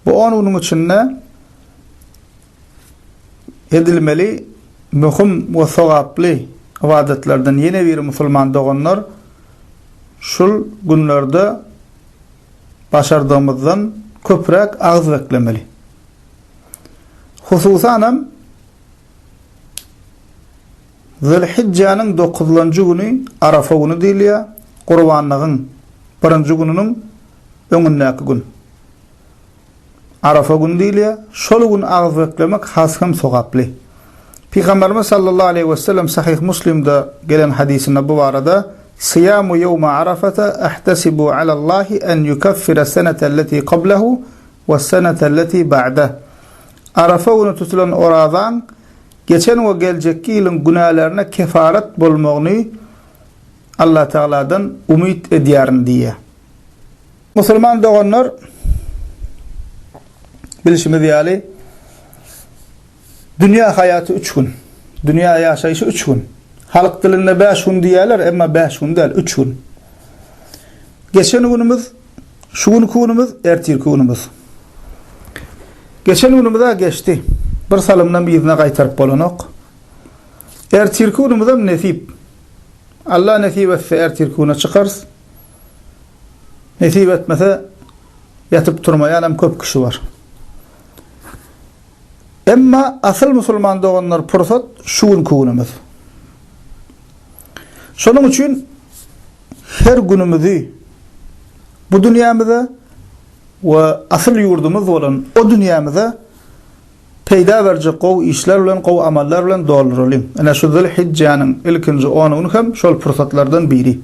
Bu on günüň içinde edilmeli möhüm we sogaply ybadatlardan ýene biri musulman doganlar şul günlerde başardygymyzdan köpräk agyz beklemeli. Hususanam Zülhijjäniň dokuzlanjy güni Arafa güni diýilýär, Gurbanlygyň birinji gününiň öňündäki gün. Arafa güni diýilýär. Şol gün agyz beklemek has hem sogaply. Pygamberimiz sallallahu aleýhi we sellem Sahyh Muslimde gelen hadysynda bu barada, Syýamu ýewme Arafata ahtasibu alallahi en yukaffira senete allati qablahu we senete allati ba'dah. Arafa güni tutulan orazaň geçen we geljekki ýylyň günälerine kefaret bolmagyny Allatagaladan umyt edýärin diýýär. Musulman doganlar, bilşimiz ýaly, dünýä haýaty üç gün. Dünýä ýaşaýşy üç gün. Halk dilinde bäş gün diýýärler, emma bäş gün däl, üç gün. Geçen günümiz, şu günki günümiz, ertirki günümiz. Geçen günümiz-ä geçdi. Bir salymdan yzyna gaýtaryp bolanok. Ertirki günümizem nesip. Allah nesip etse ertirki güne çykarys. Nesip etmese ýatyp turmaýan hem köp kişi bar. Emma asyl musulman doganlar pursat şu günki günümiz. Şonuň üçin her günümizi bu dünýämize we asyl ýurdumyz bolan o dünýämize peýda berjek gowy işler bilen, gowy amallar bilen dolduralyň. Ine şu Zülhijjäniň ilkinji on güni hem şol pursatlardan biri.